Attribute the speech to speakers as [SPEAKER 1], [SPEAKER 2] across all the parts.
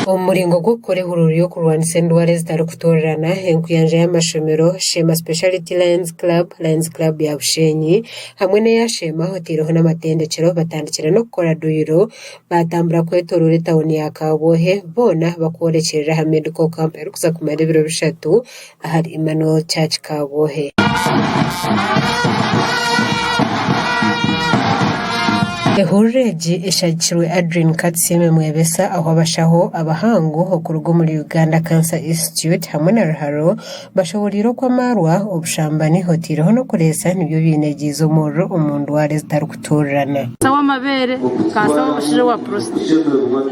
[SPEAKER 1] Omu muringo gw'okukora ehururu y'okurwanisa endwara ezitarikutoorerana, enkuyanja y'amashomero, Sheema Speciality Lions Club, Lions Club ya Bushenyi hamwe n'eya Sheema oteireho n'amatendekyero batandikire n'okukora duyiro baatambura kwetoroora etawuni ya Kabwohe boona bakworekyerera aha Medical Camp erikuza kumara ebiro bishatu ahari Emmanuel Church Kabwohe. Ehururu egi eshagikirwe Adrine Katsiime Mwebesa ahu abashaho abahangu okuruga omuri Uganda Cancer Institute hamwe na Ruharo bashoboreire oku amaarwa, obushambani oteireho n'okureetsa nibyo biinegiize omuriro omu ndwara ezitarikutuurirana.
[SPEAKER 2] Kansa w'amabeere, kansa w'obushije wa prostate.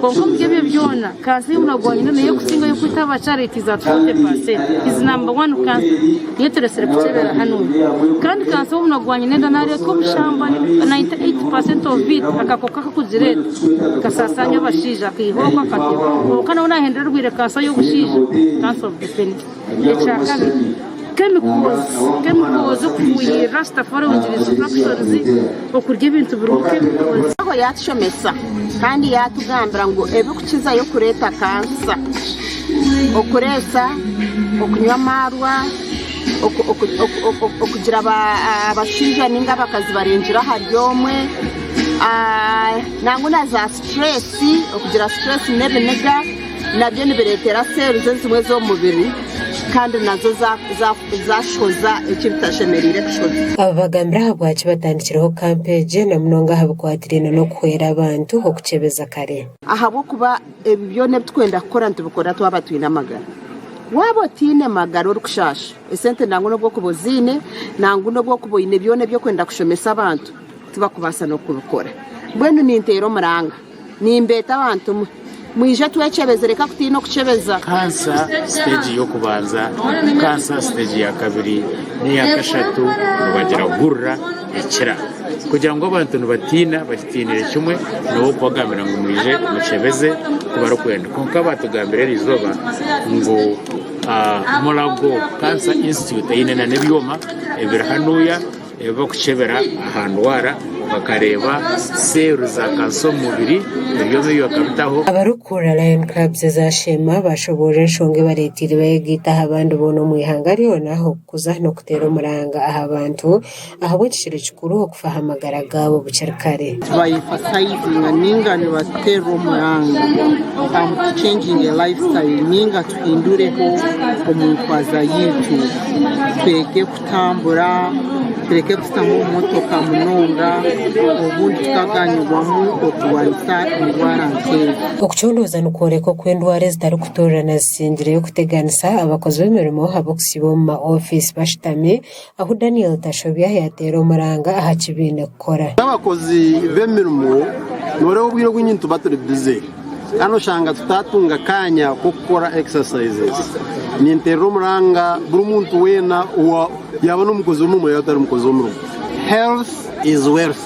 [SPEAKER 2] Kwonka omuri ebyo byona, kansa y'omunwa gwa nyina niyo erikusingayo kwita abakyara it is at 40%, is number one cancer niyo turesire kukyebera hanuya. Kandi kansa y'omunwa gwa nyina enda nareetwa obushambani 98% of it akakooko akakugireeta kasasanya abashaija akaiha okwo akata okwo. Kwonka nawe nahendera orwaire kansa y'obushaija, cancer of the penis. Ekyakabiri, chemicals, chemicals okufuhirira sita following instructions, okurya ebintu birimu chemicals.
[SPEAKER 3] Aho yaatushomesa kandi yaatugambira ngu ebirikukizayo kureeta kansa, okureetsa, okunywa amaarwa, okugira abashaija nainga abakazi barengire ahari omwe, nangwa na za situreesi, okugira situreesi n'ebiniga. Nabyo nibireetera seels ezimwe ez'omu mubiri kandi nazo zashohoza eki bitashemereire kushohoza.
[SPEAKER 1] Aba bagambire ahabwaki batandikireho kampa egi na munonga aha bikwatiraine n'okuhwera abantu okukyebeza kare.
[SPEAKER 3] Ahabw'okuba ebi byona ebi turikwenda kukora nitubikora twaba twine amagara. Waaba otaine magara orikushaasha, esente nangwa n'obu orikuba oziine, nangwa n'obu orikuba oine byona ebi orikwenda kushomesa abantu, tibarikubaasa n'okubikora. Mbwenu ninteera omuranga. Nimbeeta abantu mwe, mwije twekyebeze, reka kutiina okukyebeza.
[SPEAKER 4] Kansa siteegi y'okubanza, kansa siteegi ya kabiri n'eya kashatu nibagira hurira ekira. Kugira ngu abantu nibatiina bakitiinire kimwe nyowe kubagambira ngu mwije mukyebeze tibarikwenda. Kwonka baatugambira eriizooba ngu Mulago Cancer Institute eine n'ebyoma ebiri hanuya. Ebi barikukyebera aha ndwara bakareeba seero za kansa omu mubiri, ebyoma ebi bakabitaho.
[SPEAKER 1] Abarikukurira Lion Clubs eza Sheema baashoboorora enshonga ebareeteire bayegaita aha bandi boona omu ihanga ryona okukuza n'okuteera omuranga aha bantu ahabw'ekikiro kikuru okufa aha magara gaabo bukiri kare.
[SPEAKER 5] Nibaemphasizinga ninga nibateera omuranga tuchenjinge lifestyle ninga tuhindureho omu ntwaza yaitu twege kutambura tureke kushutama omu motoka munonga obundi tukaganyirwamu okurwanisa endwara nk'ezi.
[SPEAKER 1] Okucondooza nikworeka oku endwara ezitarikutuurirana zisingireyo kuteganisa abakozi b'emirimo ab'okusiiba omu ma ofiisi bashutami, ahu Daniel Tashobya yaateera omuranga aha ki baine kukora.
[SPEAKER 6] Abakozi b'emirimo nooreeba obwire obwingi nituba turi bize kandi oshanga tutatunga kaanya k'okukora exercises. Ninteerera omuranga buri muntu weena yaaba n'omukozi w'omurimo yaaba atari mukozi w'omurimo. Health is wealth,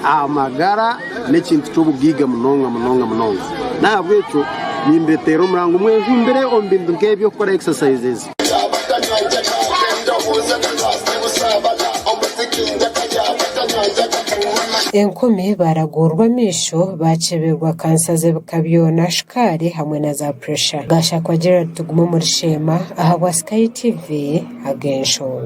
[SPEAKER 6] amagara n'ekintu ky'obugaiga munonga munonga munonga. N'ahabw'ekyo nimbeteerera omuranga mwejumbire omu bintu nk'ebi okukora exercises.
[SPEAKER 1] Enkumi baaraguurwa amaisho, baakyeberwa kansa z'ebika byona, shukaari hamwe na za puresha. Gashakwa Gerald Tugume omuri Sheema ahabwa Sky TV ag'enshonga.